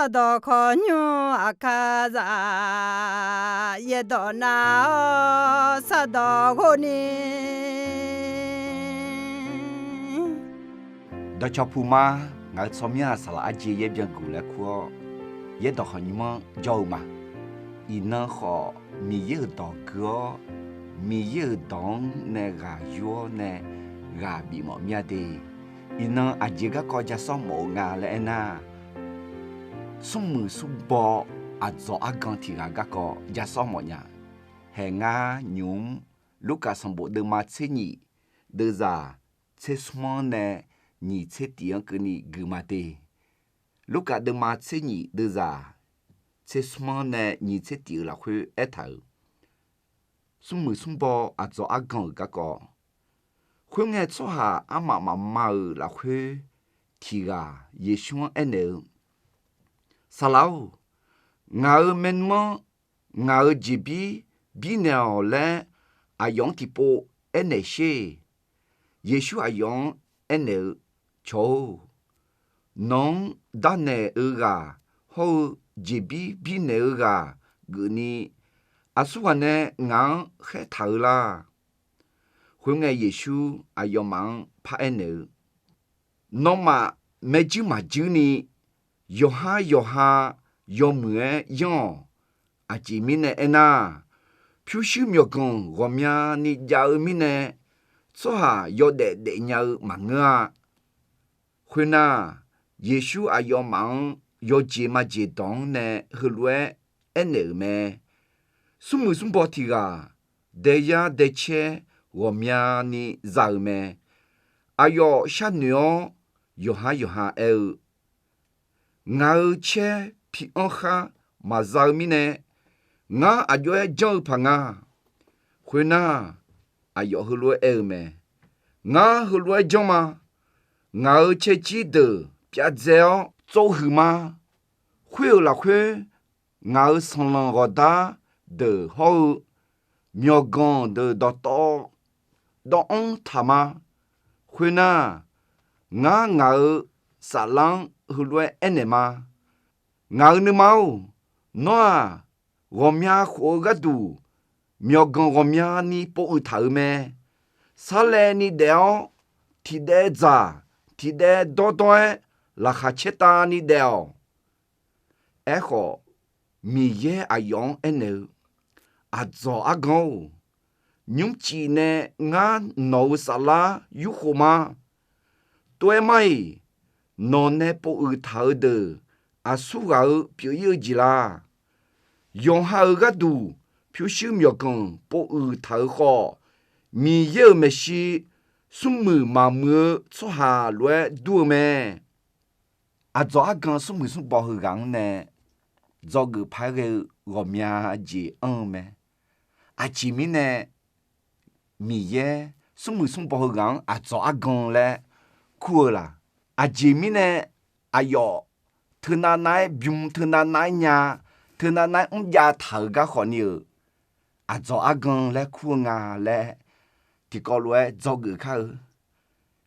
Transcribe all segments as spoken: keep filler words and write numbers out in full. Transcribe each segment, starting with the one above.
Sardawq khawqnymr aqkaqzaq, yaerdawq nav-awr sardawq ghov ni. Dawqcawq puq ma. Ngaq-euq tsawrmyanr-aq, saqlaq arjeq yaer byanguq laer kur-awr, yaerdawq khawqnymr-anr jawr-eu ma. Iqnan khawf, Miqyaer-euq dawq gui-awr, Miqyaer-euq dawq-anr nae ghaq yur-awr nae ghaq bifmawf mir-a de. Iqnan aqjeq garkawv ja sawr mawf-eu nga laer aernar, smrmuiq smrbaw aqdzawq argan tiq ghaq garkawv ja sawr mawf nya. Haeq ngar nymq-mr Lurkaf sanqbof deuvma tser nyif deuvzaq tser smr-anr nae nyiq tser tif-anr keuvni gui ma de. Lurkaf deuvma tser nyif deuvzaq tser smr-anr nae nyiq tser tif-euq lafkhoer aertaq-euq, smrmuiq smrbaw aqdzawq argan-euq garkawv. Khoerngae, tsawrhaq armaf mafma-euq lafkhoer tiq ghaq Yeqsur-anr aernaeq-eu, Saqlaq-or, ngaq-euq maernmr-anr ngaq-euq jeqbir birnaeq-awq laer aqyawf-anr tiqpov aernaeq sher. Yeqsur aqyawf-anr aernaeq-eu, Cawq-or, nawq-anr darnaeq-eu ghaq hawr-eu jeqbir birnaeq-eu ghaq geufni, aqsurghaq nae ngaq-anr khaertaq-eu lar. Khoerngae, Yeqsur aqyawfmaf-anr paraer naeq-eu, Nawmaf maerjuir maqjuir ni yawqhar yawqha yawmuiq-aer yanr-awq. Aqjeq mirnae aernar, pyurshuir myawqganq ghawqmyani jav-eu mirnae, tsawrhaq yawdaef daef nya-eu maqngeur-a. Khoernar, Yeqsur aqyawfmaf-anr yawjeq majeq dawq-anr nae heulof-aer aernaeq-euq mae. Smrmuiq smrbaw tiq ghaq daeyar daecaer ghawqmyani za-euq mae. Aqyawf sharnoeq-awr yawqhar yawqha aer-eu, Ngaq-euq caer pi-anr khar maqza-eu mirnae, ngar aq jov-aer janr-eu paq nga. Khoernar, aqyawf heulof-aer aer-eu mae, Ngar heulof-aer janr ma. Ngaq-euq caerjir deuq pyav dzae-awr tsov huiq ma. Khoer-euq lafkhoer, ngaq-euq sanqlanq ghawqdar deuq hawr-eu myawqganq deuq dawqtawv dawv-anr taq ma. Khoernar, ngar ngaq-euq saflar-anr heulof-aer aernaeq ma. Ngaq-euq nuima-or, nawr-aq, ghawqmya khof-eu gharduq myawqganq ghawqmyani povuiq taq-euq mae. Sarlaevni daef-awr, tiqdaev dzaq tiqdaev dawrdawr-aer laqkhaq caertavni daef-awq. Aerkhawf, Miqyaer aqyawf-anr aernaeq-eu, Aqdzawq argan-or, nymrcif nae ngar nawq-euq saflar yurkhof ma. Tov-aer mar-iq, nawq nae povuiq taq-eu deuq aqsurghaq-eu pyeuf-ir-eu jeq la? Yawqha-euq gharduq pyurshuir myawqganq povuiq taq-euq khawf, Miqyaer-euq maeqshi smrmuiq maqmuiq-eu tsawrhaq lof-aer dur-eu mae. Aqdzawq argan smrmuiq smrbaw heughaq-anr nae dzawgeuf paq-aer ghae-eu ghawqmya jeq anr-eu mae. Aqjeq mirnae Miqyaer smrmuiq smrbaw heughaq-anr aqdzawq argan laer kur-eu laq? Aqjeq mirnae aqyawf teunav nav-aer bym, teunav nav-aer nya, teunav nav-aer mrjav taq-euq gar khawfni-euq aqdzawq argan laer kur-eu nga laer tiqkawv lof-aer dzawgeuf kar-eu.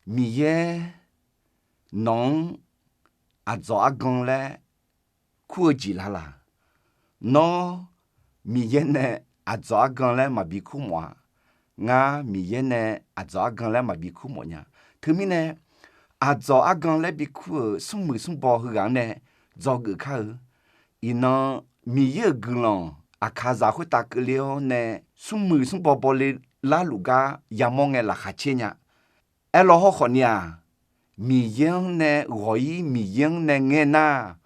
Miqyaer nawq-anr aqdzawq argan laer kur-eu jeq la laq? Nawr Miqyaer nae aqdzawq argan laer maqbi kur mawf-a. Ngar Miqyaer nae aqdzawq argan laer maqbi kur mawf nya. Teumirnae, aqdzawq argan laer bi kur-euq smrmuiq smrbaw heughaq-anr nae dzawgeuf kar-eu. Iqnan Miqyaer-euq guiqlanq aqkaqzaq khoertav keuvle-awr nae smrmuiq smrbaw bawle larluf gar yamawr ngae laqkhaq caer nya. Aerlaw hawrkhawf ni-aq, Miqyaer-anr nae ghawq-ir, Miqyaer-anr nae ngaer nar,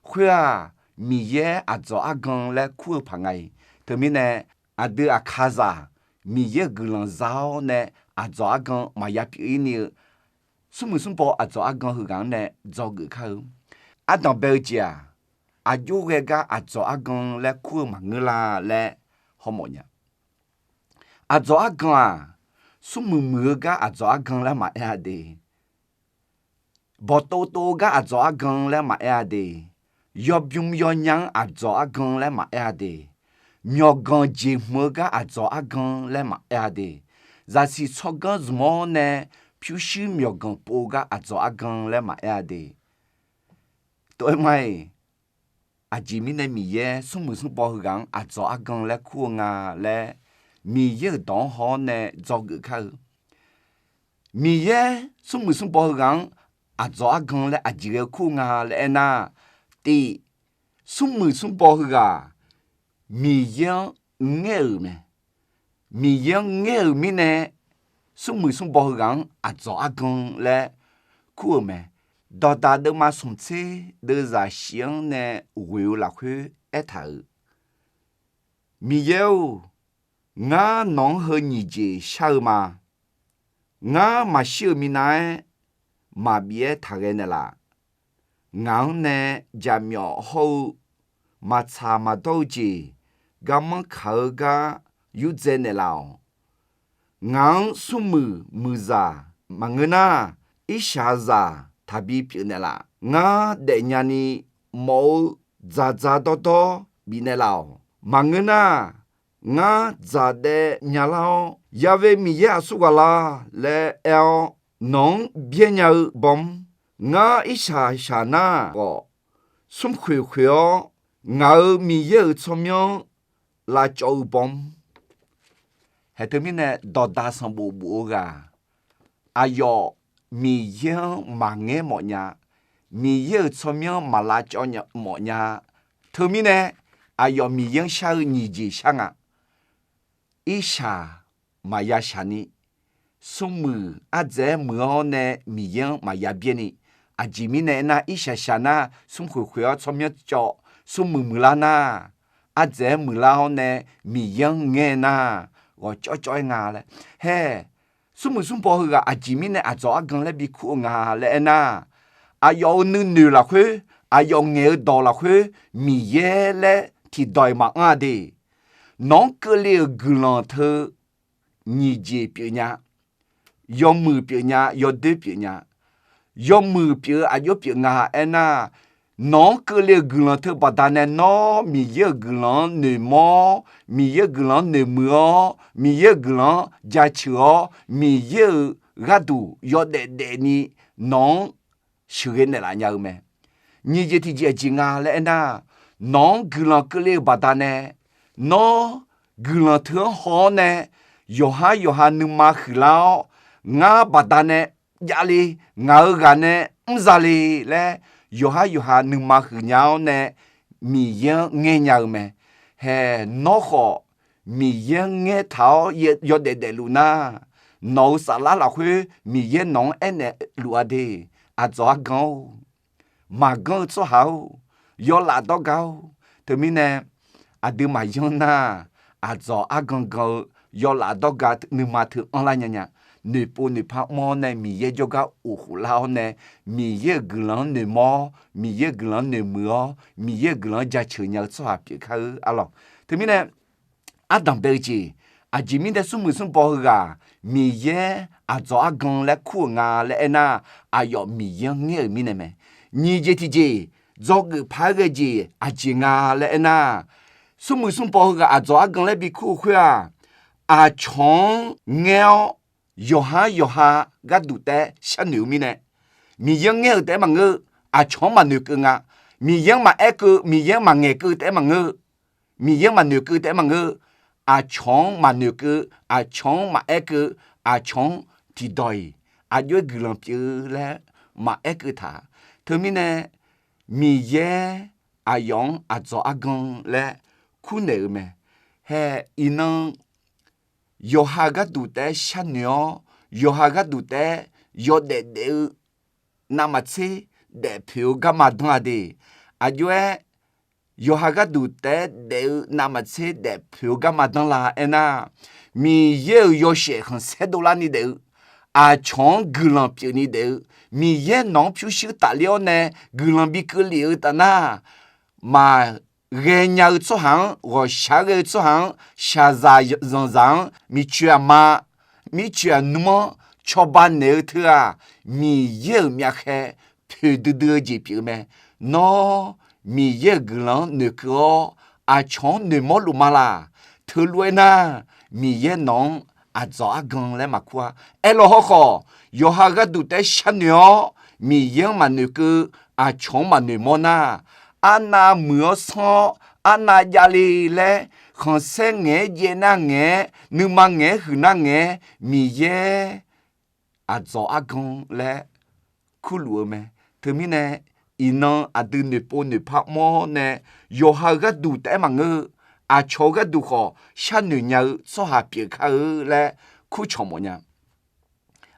khoer-aq, Miqyaer aqdzawq argan laer kur-eu paq nga-iq. Teumirnae, aqdui aqkaqzaq Miqyaer-euq guiqlanq za-awr nae aqdzawq argan maqya pyeuf-ir ni-eu smrmuiq smrbaw aqdzawq argan heughaq-anr nae dzawgeuf kar-eu. Ardanq bae-eu jeq-aq, aqjox ghae gar aqdzawq argan laer kur-eu maqngeur la laer hawmawf nya. Aqdzawq argan-aq, smrmuiq muiq-eu gar aqdzawq argan laer maqaer-a de. Bawqtov tov-eu gar aqdzawq argan laer maqaer-a de. Yawbym yawnya-anr aqdzawq argan laer maqaer-a de. Myawqganq jeqhmq-eu gar aqdzawq argan laer maqaer-a de. Zaqsiq tsawrganr zmq-awr nae pyurshuir myawqganq pov-eu gar aqdzawq argan laer maqaer-a de. Tov-aer mar-iq, aqjeq mirnae Miqyaer smrmuiq smrbaw heughaq-anr aqdzawq argan laer kur-eu nga laer, Miqyaer-euq dawq-anr haw-awr nae dzawgeuf kar-eu. Miqyaer smrmuiq smrbaw heughaq-anr aqdzawq argan laer aqjeq ghae kur-eu nga laer aernar, tiq, smrmuiq smrbaw heughaq Miqyaer-anr ngaer-euq mae. Miqyaer-anr ngaer-euq mirnae, smrmuiq smrbaw heughaq-anr aqdzawq argan laer kur-euq mae. Dawqdaq deuvma smq tser deuvzaq shif-anr nae ghoe-eu lafkhoer aertaq-euq, Miqyaer-or, ngar nawq-anr heu nyiq jeq shar-eu ma. Ngar maqshir-euq minav-aer maqbif-aer taqghae naeqlaf. Ngaq-anr nae jaqmyawf hawr-eu maqtsaq maqdawr-eu jeq, garmanr kaq-eu gar yurdzae naeqlaf-awq. Ngaq-anr smrmuiq muiqzaq maqngeur nar, irshaqzaq taqbi pyeuf naeqlaf. Ngar daefnya ni mawf-eu dzaqdzaq dawrdawr bifnaeq laf-awq. Maqngeur nar, ngar dzaqdaev nyalar-awr, Ya've Miqyaer aqsur ghaq la laer aer-awr, nawq-anr byaer nya-eu bawm, ngar irshaq shaq nar khawf, smrkhoeq khoeq-awr, ngaq-euq Miqyaer-euq tsawrmyanr lavcawv-eu bawm. Haeq teumirnae dawqdaq sanqbof bof-eu ghaq, aqyawf Miqyaer-anr maqngaer mawfnya, Miqyaer-euq tsawrmyanr maq lavcawv mawfnya. Teumirnae aqyawf Miqyaer-anr shar-eu nyiq jeq shar nga. Irshaq maqya shaq ni, smrmuiq ardzaeq-aer muiq-awr nae Miqyaer-anr maqya byaer ni, aqjeq mirnae aernar, irshaq shaq nar smrkhoeq khoeq-awr tsawrmyanr cawv, smrmuiq muiqlar nar, ardzaeq-aer muiqlar-awr nae Miqyaer-anr ngaer nar, ghawqcawv cawv-aer nga laer. Hae, smrmuiq smrbaw heughaq aqjeq mirnae aqdzawq argan laer bikur-eu nga laer aernar, aqyawf-euq nuinoeq lafkhoer, aqyawf ngaeq-eu dawq lafkhoer Miqyaer laer tiqdawq-iq maqanr-a de. Nawq-anr keuvle-euq guiqlanq teu nyiq jeq pyeufnya, yawmuiq pyeufnya, yawdoer pyeufnya. Yawmuiq pyeuf-eu aqjox pyeuf nga aernar, nawq-anr keuvle-euq guiqlanq teu baqdanae nawr Miqyaer-euq guiqlanq-anr noeqmawr-awr, Miqyaer-euq guiqlanq-anr noeqmuiq-awr, Miqyaer-euq guiqlanq-anr jaceuq-awr, Miqyaer-euq gharduq yawdaef daefni nawq-anr sheuqghae naeqlaf nya-eu mae. Nyiq jeq tiqjeq aqjeq nga laer aernar, nawq-anr guiqlanq keuvle-eu baqdanae, nawr guiqlanq teu-anr haw-awr nae, yawqhar yawqha nuima huiqlar-awr, ngar baqdanae javle, ngaq-euq ghaq nae mr zale laer, yawqhar yawqha nuima huiqnya-awr nae Miqyaer-anr ngaer nya-eu mae. Hae, nawr khawf Miqyaer-anr ngaer taq-awr yawdaef daefluf nar, nawq-euq saflar lafkhoer Miqyaer nawq-anr aernaeq luf-a de. Aqdzawq argan-or, maqganr-eu tsawrhaq-or, yawlaf dawrga-or. Teumirnae aqduimaf yanr nar, aqdzawq argan gan-eu yawlaf dawrga nuima teu anrlar nyanya. Noeqpov noeqpar mr-awr nae Miqyaer jawrgar of khoflar-awr nae, Miqyaer-euq guiqlanq-anr noeqmawr-awr, Miqyaer-euq guiqlanq-anr noeqmuiq-awr, Miqyaer-euq guiqlanq-anr jaceuq nya-eu tsawrhaq pyeuf kar-eur arlawq. Teumirnae ardanq bae-eu jeq, aqjeq mirnae smrmuiq smrbaw heughaq Miqyaer aqdzawq argan laer kur-euq nga laer aernar, aqyawf Miqyaer-anr ngaer-euq mirnae mae. Nyiq jeq tiqjeq, dzawgeuf paq-aer ghae jeq aqjeq nga laer aernar, smrmuiq smrbaw heughaq aqdzawq argan laer bikur-eu khoer-aq, aqcawq-anr ngaer-awr yawqhar yawqha gharduq taef-aer sharnoeq-eu mirnae, Miqyaer-anr ngaer-euq taef-aer maqngeur, aqcawq-anr maqnoeq keuv nga. Miqyaer-anr maqaer keuv, Miqyaer-anr maqngaeq keuv taef-aer maqngeur, Miqyaer-anr maqnoeq keuv taef-aer maqngeur, aqcawq-anr maqnoeq keuv, aqcawq-anr maqaer keuv, aqcawq-anr tiqdawq-iq aqjox-aer guiqlanq pyeuf laer maqaer keuv taq. Teumirnae Miqyaer aqyawf-anr aqdzawq argan laer kurnaeq-eu mae. Hae, iqnan yawqha gharduq taef-aer sharnoeq-awr, yawqha gharduq taef-aer yawdaef daef-eu navmaqtser daefpoeq-eu garma danr-a de. Aqjox-aer yawqha gharduq taef-aer daef-eu navmaqtser daefpoeq-eu garma danr la aernar, Miqyaer-euq yawshaef khanqsaer dovlarni daef-eu, aqcawq-anr guiqlanq pyeufni daef-eu, Miqyaer nawq-anr pyurshuir tafler-awr nae guiqlanq bi keuvlef-eu taf nar, maqghae nya-eu tsawrhaq-anr, ghawqshaq ghae-eu tsawrhaq-anr, shaqzaq zanqzaq-anr, miqcoeq aqma, mircoeq aqnm-anr cawba naeq-eu teu-aq, Miqyaer-euq myavkhaev poeqdui dui-eu jeq pyeuf-eu mae. Nawr Miqyaer-euq guiqlanq-anr noeqkeuv-awr, aqcawq-anr noeqmawr luf ma laq. Teulof-aer nar, Miqyaer nawq-anr aqdzawq argan laer maqkur-a. Aerlawr hawrkhawf, yawqha gharduq taef-aer sharnoeq-awr, Miqyaer-anr maqnoeqkeuv, aqcawq-anr maqnoeqmawr nar, arnav muiq-awr sanr-awr, arnav javle laer, khanqsaer ngaeq-aer jaev nar ngaeq-aer, nuima ngaeq-aer huiq nar ngaeq-aer, Miqyaer aqdzawq argan laer kurluf-eu mae. Teumirnae, iqnan aqdui noeqpov noeqpar mawr nae, yawqha-euq gharduq taef-aer maqngeur-eu, aqcawq-eu gharduq khawf sharnoeq nya-eu tsawrhaq pyeuf kar-eu laer kurcawq mawf nya.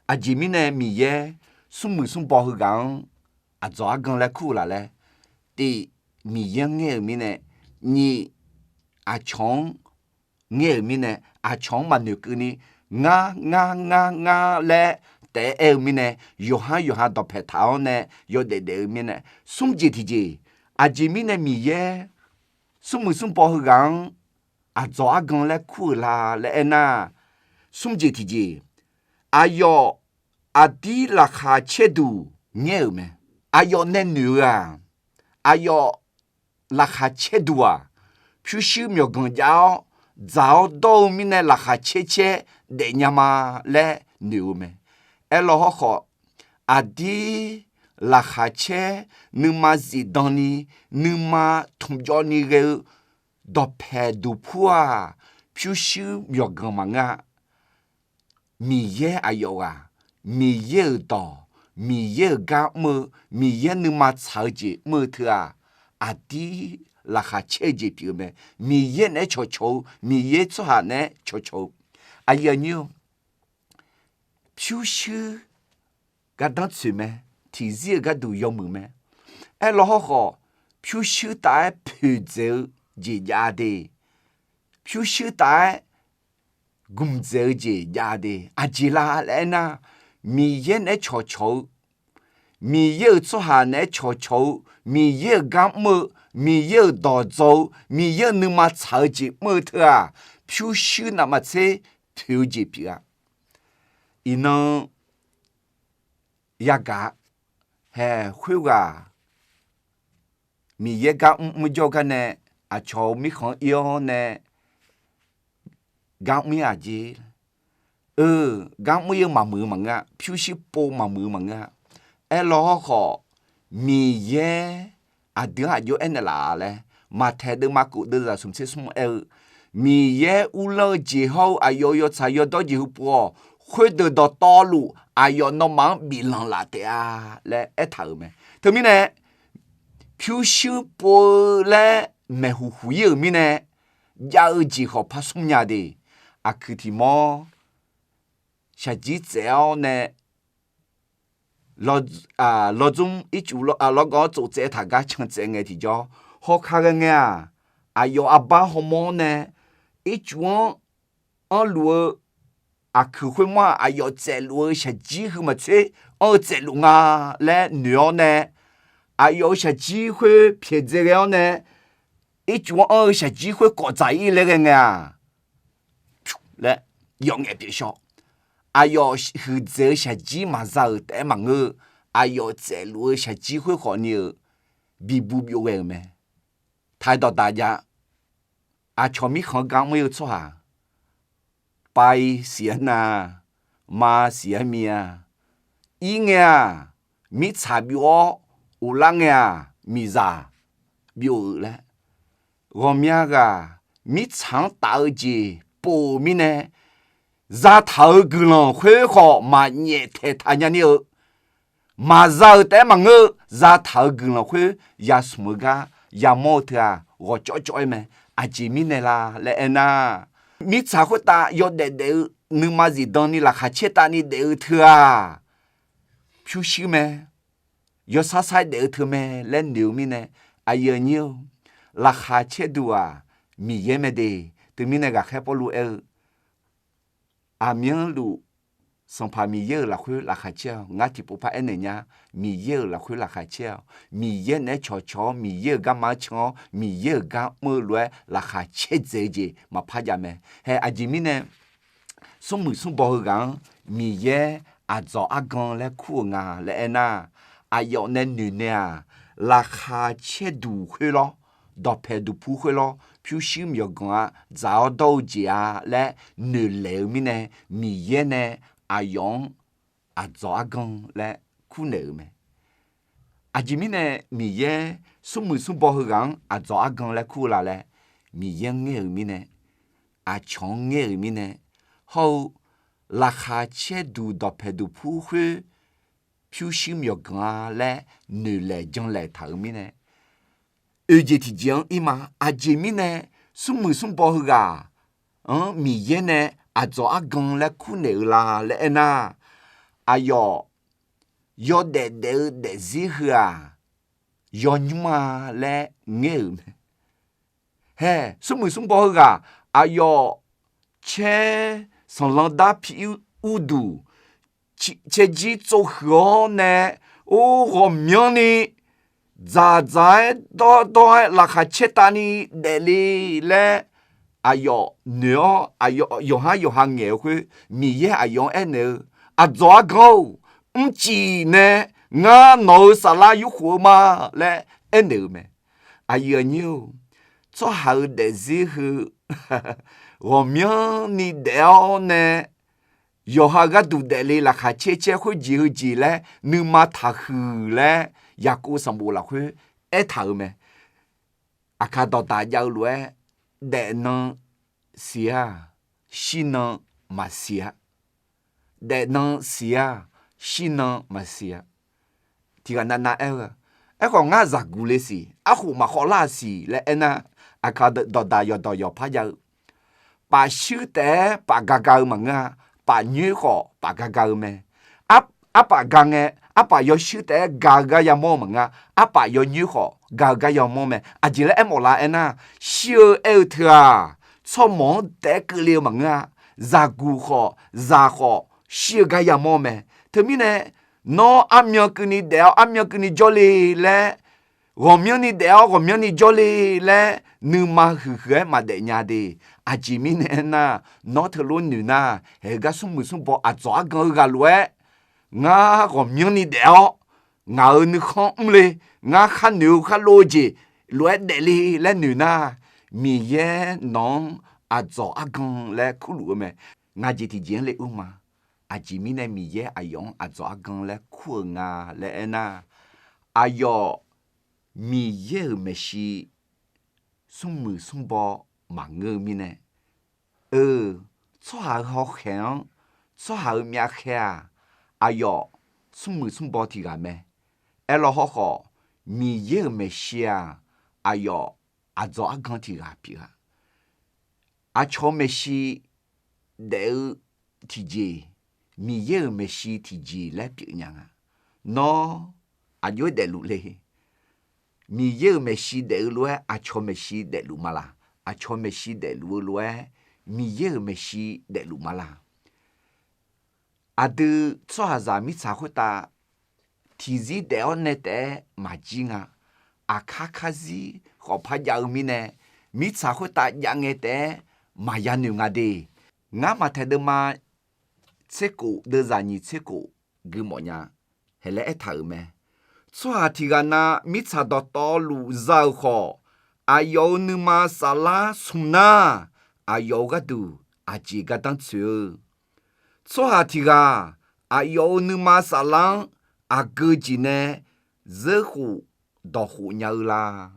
Aqjeq mirnae Miqyaer smrmuiq smrbaw heughaq-anr aqdzawq argan laer kur-eu laf laer, tiq, Miqyaer-anr ngaer-euq mirnae, nyiq, aqcawq-anr ngaer-euq mirnae, aqcawq-anr maqnoeq keuvni, ngar ngar ngar ngar laer taef-aer aer-eu mirnae, yawqhar yawqha dawqpae taq-awr nae yawdaef daef-eu mirnae, smr jeq tiqjeq, aqjeq mirnae Miqyaer smrmuiq smrbaw heughaq-anr aqdzawq argan laer kur-euq la laer aernar, smr jeq tiqjeq, aqyawf aqdir laqkhaq caerduq ngaer-euq mae. Aqyawf nae noeq-eu-aq, aqyawf laqkhaq caerduq-aq, pyurshuir myawqganq jav-awr dzaq-awr dawr-eu mirnae laqkhaq caer caer daefnya ma laer noeq-eu mae. Aerlawr hawrkhawf, aqdir laqkhaq caer nuima zifdan ni, nuima tmqjawv ni ghae-eu dawqpae duqpur-aq, pyurshuir myawqganq maqngeur-a. Miqyaer aqyawf ghaq, Miqyaer-euq dawq, Miqyaer-euq gar mr-eu, Miqyaer nuima tsaq-eu jeq mr-eu teu-aq, aqdir laqkhaq caer-eu jeq pyeuf-eu mae. Miqyaer naeq-aer cawqcawq-eu, Miqyaer tsawrhaq naeq-aer cawqcawq-eu. Aqyuif aqnyir-or, pyurshuir gardanr tsoeq mae, tiqzir-euq gharduq yawmuiq mae. Aerlawr hawrkhawf, pyurshuir taf-aer poeqdzaeq-eu jeq jav de, pyurshuir taf-aer gmqdzaeq-eu jeq jav de. Aqjeq la laer aernar, Miqyaer naeq-aer cawqcawq-eu, Miqyaer-euq tsawrhaq naeq-aer cawqcawq-eu, Miqyaer-euq gar mr-eu, Miqyaer-euq dawq dzaw-eu, Miqyaer-euq nuima tsaq-eu jeq mr-eu teu-aq, pyurshuir navmaqtser poeq-eu jeq pyeuf-a. Iqnan yagaq hae khoerghaq Miqyaer gar mr mr jawr gar nae, aqcawq-eu mirkhanq-anr ir-awr nae gar mr ir-aq jeq. Eu, gar mr ir-eu maqmuiq-eu maqngeur-a. Pyurshuir pov maqmuiq-eu maqngeur-a. Aerlawr hawrkhawf, Miqyaer aqdui-anr aqjox aernaeq laf laer, Maqtaeq deuvma kof deuvzaq smq tser smr aer-eu, Miqyaer uvlanr-eu jeq hawr-eu aqyawf-euq yawtsaq yawdawr jeq heu pov-awq. Khoerdeuq dawqtawvluf aqyawf nawmaf-anr biflanq laf taef-a laer aertaq-euq mae. Teumirnae, pyurshuir pov-eu laer maeqhuq huq ir-euq mirnae, jav-eu jeq khawf par smr nya de. Aqkuiq tiq mawr shaqjir tsaev-awr nae, lawr, lawr dzmr ircuf lawrgawv-anr tsov tsaev taq gar can tsaev ngae tiqjawr, hawkar ghae ngae-aq, aqyawf arbar hawmawr-awr nae ircuf-anr anrluf-eu aqkuiq khoermawr-aq, aqyawf tsaevluf-eu shaqjir heu maqtser anr-eu tsaevluf nga laer noeq-awr nae, aqyawf-euq shaqjir khoer pyaeqdzae ghae-awr nae, ircuf-anr anr-eu shaqjir khoer kawf dzaq ir laer ghae ngae-aq, laer yawf ngaef pyeuf shaw. Aqyawf huiqdzaeq-eu shaqjir maqza-euq taef-aer maqngeur-eu, aqyawf tsaevluf-eu shaqjir khoer khawfni-euq bibuq byov ghae-euq mae. Taq-aer dawqdaq jav. Aqcawq mirkhanq-anr gar mr ir-eu tsawrhaq, pai siq-aer nar, ma siq-aer mi-a, ir ngae-aq, mirtsaq byov-awr uvlar ngae-aq, miqzaq byov-eu laer, ghawqmya ghaq mirtsaq-anr taf-eu jeq pov-euq mirnae, zataq-euq guiqlanq khoer khawf maqnyaef taeqtaq nya ni-eu, maqza-euq taef-aer maqngeur-eu, zataq-euq guiqlanq khoer yasmq-eu gar yamawr-eu teu-aq, ghawqcawv cawv-aer mae. Aqjeq mirnae la laer aernar, mirtsaq khoertav yawdaef daef-eu, nuima zifdan ni laqkhaq caer tavni daef-eu teu-aq, pyurshuir mae, yawsar sar-aer daef-eu teu mae laer noeq-eu mirnae, aqyuif aqnyir-or, laqkhaq caerduq-aq, Miqyaer mae de. Teumirnae ghaqkhaer Pawrluv aer-eu, aqmyanluf Sanqpaq Miqyaer-euq lafkhoer laqkhaq caer-awq. Ngar tiqpov par aernaeq nya, Miqyaer-euq lafkhoer laqkhaq caer-awq. Miqyaer naeq-aer cawqcawq-awr Miqyaer-euq garma-anr can-awr Miqyaer-euq gar mr-eu lof-aer laqkhaq caerdzaeq-eu jeq maqpar jav mae. Hae aqjeq mirnae, smrmuiq smrbaw heughaq-anr Miqyaer aqdzawq argan laer kur-euq nga laer aernar, aqyawf nae noeq nae-aq, laqkhaq caerduq khoer lawr, dawqpaeq duqpur khoer lawr, pyurshuir myawqganq-a, dzaq-awr dawr-eu jeq-a laer noeqlaeq-eu mirnae, Miqyaer nae aqyawf-anr aqdzawq argan laer kurnaeq-euq mae. Aqjeq mirnae Miqyaer smrmuiq smrbaw heughaq-anr aqdzawq argan laer kur-eu la laer, Miqyaer-anr ngaer-euq mirnae, aqcawq-anr ngaer-euq mirnae, hawr-eu laqkhaq caer duq dawqpaeq duqpur khoer pyurshuir myawqganq-a laer noeqlaeq janlaeq taq-euq mirnae, oeq jeq tiqjeq-anr ir ma. Aqjeq mirnae smrmuiq smrbaw heughaq-anr Miqyaer nae aqdzawq argan laer kurnaeq-eu la laer aernar, aqyawf yawdaef daef-eu daefzir heu-aq, yawnymr-a laer ngaer-euq mae. Hae, smrmuiq smrbaw heughaq aqyawf caer sanqlanq dar piir urduq caerjir tsovhuiq-awr nae, or ghawqmyanrni dzaqdzaq-aer dawrdawr-aer laqkhaq caertavni daefle laer aqyawf noeq-awr, yawqhar yawqha ngaeq-eu khoer Miqyaer aqyawf-anr aernaeq-eu, Aqdzawq argan-or, mrcif nae ngar nawq-euq saflar yurkhof-eu ma laer aernaeq-euq mae. Aqyuif aqnyir-or, tsawrhaq-euq daefzir heu ghawqmyanrni daef-awr nae yawqha gharduq daefle laqkhaq caer caer khoerjeq heujeq laer nuima taqhuiq laer Yaqkov sanqbof lafkhoer aertaq-euq mae. Aqkaq dawqdaq jav-eu lof-aer, daefnan siq-a, shirnan maqsiq-a. Daefnan siq-a, shirnan maqsiq-a. Tiqghaq navnav aer-eu, aerkhawf ngar zaqguq le siq, arkhof maqkhawv lar-a siq laer aernar, aqkaq dawqdaq yawqdawq yawqpar jav-eu, paf shuir taef-aer paf ga ga-eu maqngeur-a. Paf nyoer khawf paf ga ga-eu mae. Arpaf ga ngae, arpaf yawshuir taef-aer ga-eu gar yamawr-eu maqngeur-a. Arpaf yawnyoer khawf ga-eu gar yamawr mae. Aqjeq laer aermawf la aernar, shir-eu aer-eu teu-aq, tsawrmawq-anr taef-aer keuvle-eu maqngeur-a. Zaqguq khawf zaq khawf shir-eu gar yamawr mae. Teumirnae, nawr armyan keuvni daef-awr armyan keuvni jawrle laer, ghawqmyanrni daef-awr ghawqmyanrni jawrle laer nuima huiqhuiq-aer maqdaef nya de. Aqjeq mirnae aernar, nawr teulof noeq nar, haeq-eu gar smrmuiq smrbaw aqdzawq argan-eu ghaq lof-aer, ngar ghawqmyanrni daef-awr ngaq-euq nuikhanr mrle, ngar khar noeq-eu khar lov-eu jeq lof-aer daefle laer noeq nar, Miqyaer nawq-anr aqdzawq argan laer kurluf-eu mae. Ngaq jeq tiqjeq-anr le ur ma. Aqjeq mirnae Miqyaer aqyawf-anr aqdzawq argan laer kur-euq nga laer aernar, aqyawf Miqyaer-euq maeqshi smrmuiq smrbaw maqngeur-eu mirnae, eu, tsawrhaq-euq hawkhaeq-anr, tsawrhaq-euq myavkhaeq-aq, aqyawf smrmuiq smrbaw tiq ghaq mae. Aerlawr hawrkhawf, Miqyaer-euq maeqshi-aq, aqyawf aqdzawq argan tiq ghaq pyeuf-a. Aqcawq maeqshi daef-eu tiqjeq, Miqyaer-euq maeqshi tiqjeq laer pyeuf nya nga. Nawr aqjox-aer daefluf le. Miqyaer-euq maeqshi daef-eu lof-aer aqcawq maeqshi daefluf ma laq? Aqcawq maeqshi daefluf-eu lof-aer Miqyaer-euq maeqshi daefluf ma laq? Aqdui tsawrhaqzaq mirtsaq khoertav tiqzir daef-awr nae taef-aer maqjir nga. Aqkar karzir khawf par jav-eu mirnae, mirtsaq khoertav jav ngae taef-aer maqya noeq nga de. Ngar Maqtaeq deuvma tser kof deuvzaq nyiq tser kof gui mawf nya. Haeq laer aertaq-euq mae. Tsawrhaq tiq ghaq na mirtsaq dawqtawvluf za-euq khawf, aqyawf-euq nuima saflar smq nar, aqyawf-euq gharduq aqjeq gardanr tsoeq-eu. Tsawrhaq tiq ghaq aqyawf-euq nuima saflar-anr aqgeu jeq nae zeur khof dawq khof nya-eu la?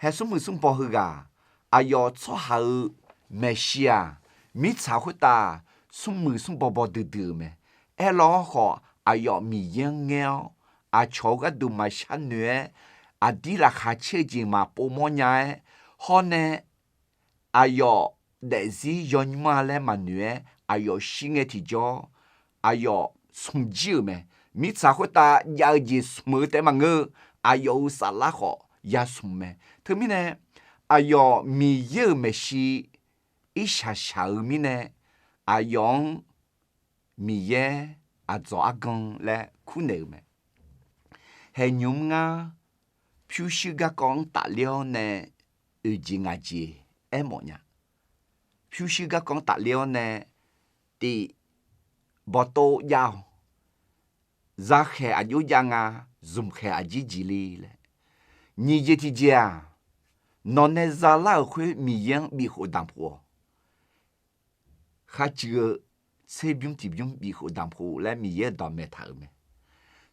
Haeq smrmuiq smrbaw heughaq, aqyawf tsawrhaq-euq maeqshi-aq, mirtsaq khoertav smrmuiq smrbaw baw duidui-euq mae. Aerlawr hawrkhawf, aqyawf Miqyaer-anr ngaer-awr, aqcawq-eu gharduq maqshar noeq-aer, aqdir laqkhaq caer-eu jeq maqpov mawr nya-aer, hawr nae aqyawf daefzir yawnymr-a laer maqnoeq-aer, aqyawf shir ngae tiqjawr, aqyawf smq jir-euq mae. Mirtsaq khoertav jav-eu jeq smq-eu taef maqngeur-eu, aqyawf-euq saflar khawf ya smq mae. Teumirnae, aqyawf Miqyaer-euq maeqshi irshaq shaq-eu mirnae, aqyawf-anr Miqyaer aqdzawq argan laer kurnaeq-euq mae. Haeq nymq-mr ngar pyurshuir garkawv-anr tafler-awr nae oeq jeq ngaq jeq aermawf nya. Pyurshuir garkawv-anr tafler-awr nae, tif, bawtov jav-awq. Zakhaeq aqjox jav nga, zmqkhaeq aqjir jeq le laer. Nyiq jeq tiqjeq-aq, nawq nae zalar-euq khoer Miqyaer-anr bifkhof danqpuq-awq. Kharcuiv-eu tserbymr tiqbymr bifkhof danqpuq laer Miqyaer-euq dawq maeq taq-euq mae.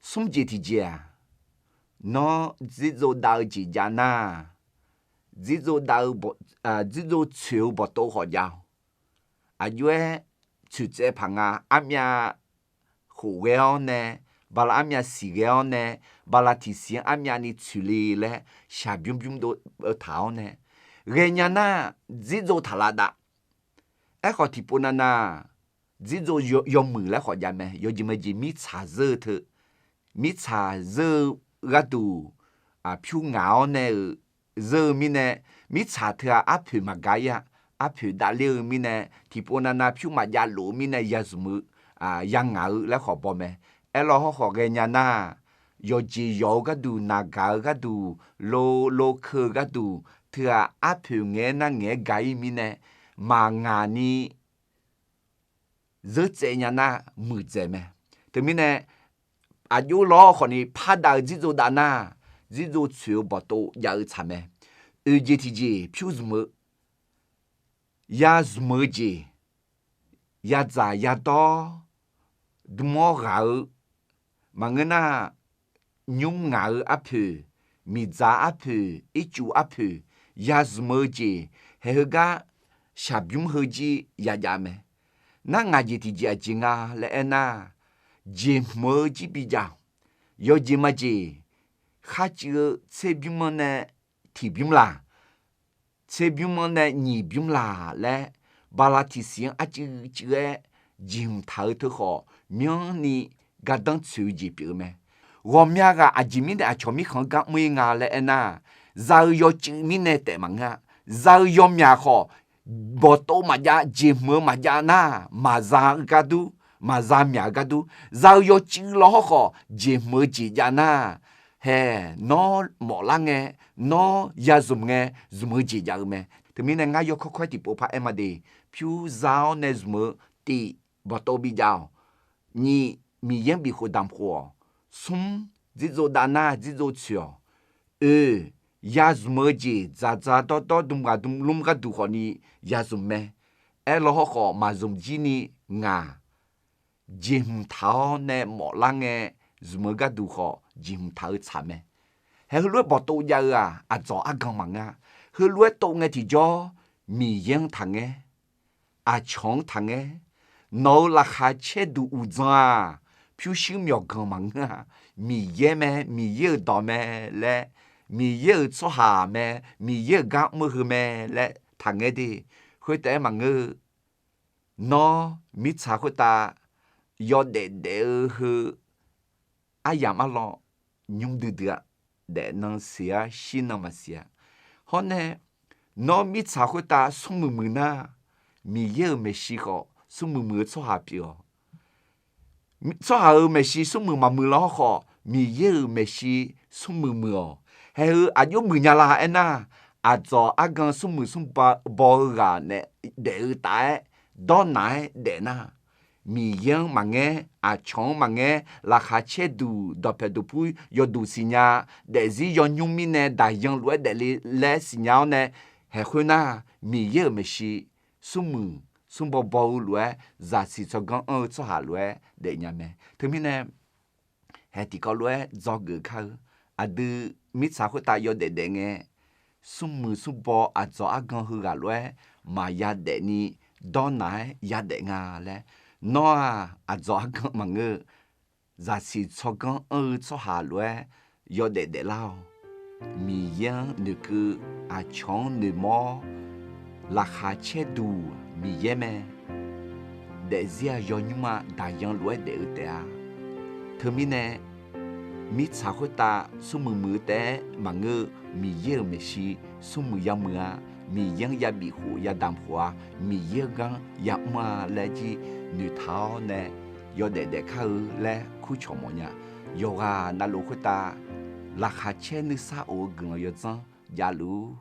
Smr jeq tiqjeq-aq, Nawr dzirdzov dav-eu jeq jav nar, dzirdzov dav-eu, dzirdzov tsoeq-eu bawqtov khawf jav-awq. Aqjox-aer tsoeq tsaev paq nga, armyav khof ghae-awr nae, bala armyav siq ghae-awr nae, bala tiqsiq-anr armyavni tsoeq le laer shaqbymr bymr dov-eu taq-awr nae, ghaenya nar dzirdzov taq laf dav. Aerkhawf tiqpov navnav dzirdzov yawmuiq laer khawf jav mae. Yawjeq majeq mirtsaq zeur-eu teu, mirtsaq zeur-eu gharduq pyur ngaq-awr nae-euq zeur-eu mirnae, mirtsaq teu-aq arpoeq maqgaq-ir-a. Arpoeq davler-eu mirnae, tiqpov navnav pyur maqjav lof-eu mirnae yazmq-eu, yangaq-eu laer khawf baw mae. Aerlawr hawrkhawf ghaenya nar, yawqjeq yawq-eu gharduq, naqgaq-eu gharduq, lo lo keu-eu gharduq, teu-aq arpoeq ngaeq-aer nar ngaeq-aer gaq-ir mirnae, maqngaq ni zeur tsaev nya nar muiqdzaeq mae. Teumirnae, aqjox lawr khawfni par dav-eu dzirdzov dav nar, dzirdzov tsoeq-eu bawqtov jav-eu tsaq mae. Oeq jeq tiqjeq pyur zmq-eu, yazmq-eu jeq, yadzaq yadawr, dm-awr ghaq-eu, maqngeur nar, nymr ngaq-eu arpoeq, miqdzaq arpoeq, ircuf arpoeq, yazmq-eu jeq, haeq heugar shaqbymr heujir yajav mae. Nar ngaq jeq tiqjeq aqjeq nga laer aernar, jeqhmq-eu jir bijav-awq. Yawjeq majeq, kharcuiv-eu tserbymr-anr nae tiqbymr laq, tserbymr-anr nae nyiq bymr laq laer, bala tiqsiq-anr arcuiv cuiv-aer jeqhmq taq-eu teu khawf, myanrni gardanr tsoeq-eu jeq pyeuf-eu mae. Ghawqmya ghaq aqjeq mirnae aqcawq mirkhanq-anr gar mr-ir nga laer aernar, za-eu yawcuiv mirnae taef maqngeur-a. Za-eu yawmyaq khawf, bawqtov maqjav, jeqhmq-eu maqjav nar, maqza-eu gardur, maqza myaq-eu gardur, za-eu yawcuiv lawr hawrkhawf jeqhmq-eu jeq jav nar, haeq nawr mawflar ngae, nawr yazmq ngae, zmq-eu jeq jav-eu mae. Teumirnae ngar yawkawr kawr-aer tiqpov par aer ma de. Pyur za-awr nae zmq-eu tif bawqtov bijav-awq. Nyiq, Miqyaer-anr bifkhof damq khof-awq. Smr, dzirdzov dav nar dzirdzov tsoeq-awq. Oeq, yazmq-eu jeq dzaqdzaq dawrdawr dm ghaq dm lmr gharduq khawfni yazmq mae. Aerlawr hawrkhawf maqzmq jir ni ngaq, jeqhmq taq-awr nae mawflar ngae, zmq-eu gharduq khawf jeqhmq taq-eu tsaq mae. Haeq heulof-aer bawqtov jav-eu-aq, aqdzawq argan maqngeur-a. Heulof-aer tov ngae tiqjawr, Miqyaer-anr taqngaer, aqcawq-anr taqngaer. Nawq-euq laqkhaq caerduq uqdzan-aq, pyurshuir myawqganq maqngeur-a. Miqyaer mae, Miqyaer-euq dawq mae laer, Miqyaer-euq tsawrhaq mae, Miqyaer-euq gar mr-eu heu mae laer taqngaer de. Khoertaef-aer maqngeur-eu, nawr mirtsaq khoertav yawdaef daef-eu heu aryamq arlawr nymr duidui-a. Daefnan siq-ar, shirnan maqsiq-a. Hawr nae, nawr mirtsaq khoertav smrmuiq muiq nar, Miqyaer-euq maeqshi khawf smrmuiq muiq-eu tsawrhaq pyeuf-awq. Tsawrhaq-euq maeqshi smrmuiq maqmuiq lawr hawrkhawf, Miqyaer-euq maeqshi smrmuiq muiq-awq. Haeq heu aqjox muiqnya la aernar, aqdzawq argan smrmuiq smrbaw-eu ghaq nae daef-eu taf-aer, dawrnaq-aer daef nar, Miqyaer-anr maqngaer, aqcawq-anr maqngaer, laqkhaq caerduq dawqpaeq duqpur yawduq siqnya, daefzir yawnymr mirnae daqyan lof-aer daefle laer siqnya-awr nae, haeq khoernar, Miqyaer-euq maeqshi smrmuiq smrbaw baw-eu lof-aer, zaqsiq tsawrganr anr-eu tsawrhaq lof-aer daefnya mae. Teumirnae, haeq tiqkawv lof-aer dzawgeuf kar-eu, aqdui mirtsaq khoertav yawdaef daef ngae, smrmuiq smrbaw aqdzawq argan heughaq lof-aer maqya daefni dawrnaq-aer yadaef nga laer, nawr-aq aqdzawq argan maqngeur-eu, zaqsiq tsawrganr anr-eu tsawrhaq lof-aer yawdaef daeflar-awq. Miqyaer-anr noeqkeuv, aqcawq-anr noeqmawr-awr, laqkhaq caerduq Miqyaer mae. Daefzir-aq yawnymr-a, daqyan lof-aer daef-eu taef-a. Teumirnae, mirtsaq khoertav smrmuiq muiq-eu taef-aer maqngeur-eu, Miqyaer-euq maeqshi smrmuiq yamuiq-a. Miqyaer-anr yabif khof yadamq khof-a. Miqyaer-eu gar yamr-a laer jir noeqtaq-awr nae yawdaef daef kar-eu laer kurcawq mawfnya. Yawqghaq navluf khoertav laqkhaq caer nuisar of-eu guiqlanq yawdzanr javluf-ur.